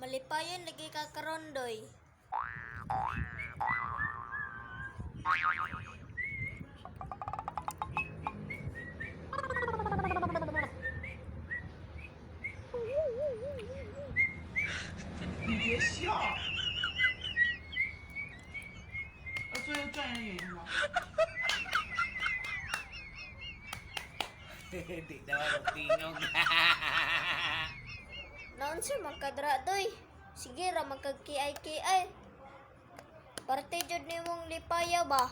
Malipayon lagi ka karon, Doy. 你别笑。要做一个专业的演员吗？ Di daw ako tingog. Naunsa man kadra, Doy? Sige ra man kag kiay-kiay. Parte jud nimong lipaya ba?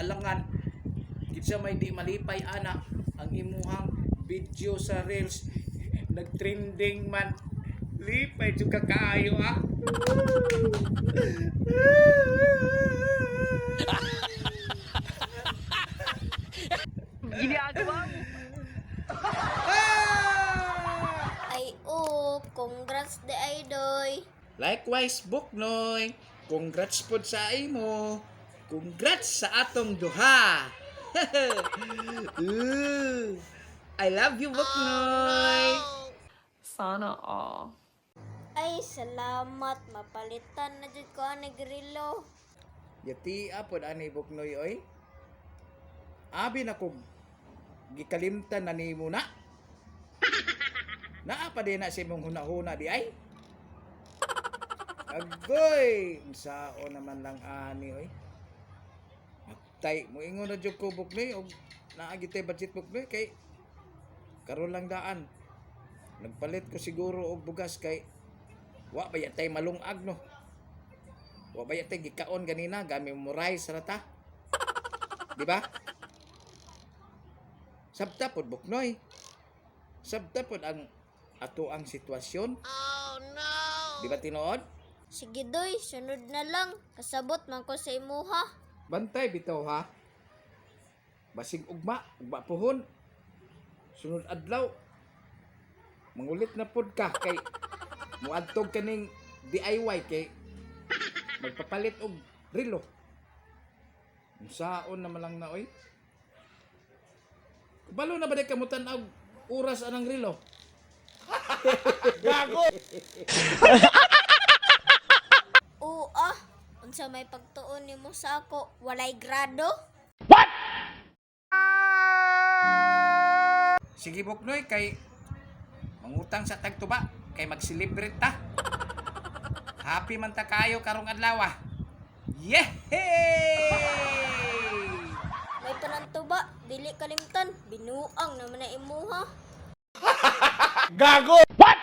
Alangan, kinsa may di malipay ana ang imuhang video sa Reels nagtrending man. Lipay jud ka kaayo ah. Ginagawa mo. Ay oh, congrats de ay, Doy. Likewise, Buknoy. Congrats pod sa imo. Congrats sa atong duha. Ooh, I love you, Buknoy. Sana all. Ay, salamat. Mapalitan na jud ko ang nagrilo. Yati pod ani Buknoy oy. Abi na kog gikalimtan na nimo na. Naa pa din na sa imong hunahuna di ay. Agoy, unsaon naman lang ani oy. Matay, moingon na jud ko, Buknoy, og naa gitay budget, Buknoy, kay karon lang daan. Nagpalit ko siguro og bugas kay wa ba yatay malungag no. Wa ba yatay gikaon ganina gami mo rice ra ta. Di ba? Sabta pod, Buknoy. Sabta pod ang ato ang sitwasyon. Oh no. Di ba tinuod? Sige, Doy, sunod na lang. Kasabot man ko sa imuha. Bantay bitaw ha. Basig ugma, ugma puhon. Sunod adlaw. Mangulit na pod ka kay muadtog kaning DIY kay magpapalit og relo. Unsaon naman lang na oy. Kabalo na ba di kamutan og oras anang relo? Oo ah, unsa may pagtuon nimo sa ako, walay grado? Sige, Buknoy, kay mangutang sa tagtuba kay mag-celebrate ta. Happy man ta kayo karong adlaw ah. Yehey! May panantuba, dili kalimtan, binuang naman na imuha. Gago! What?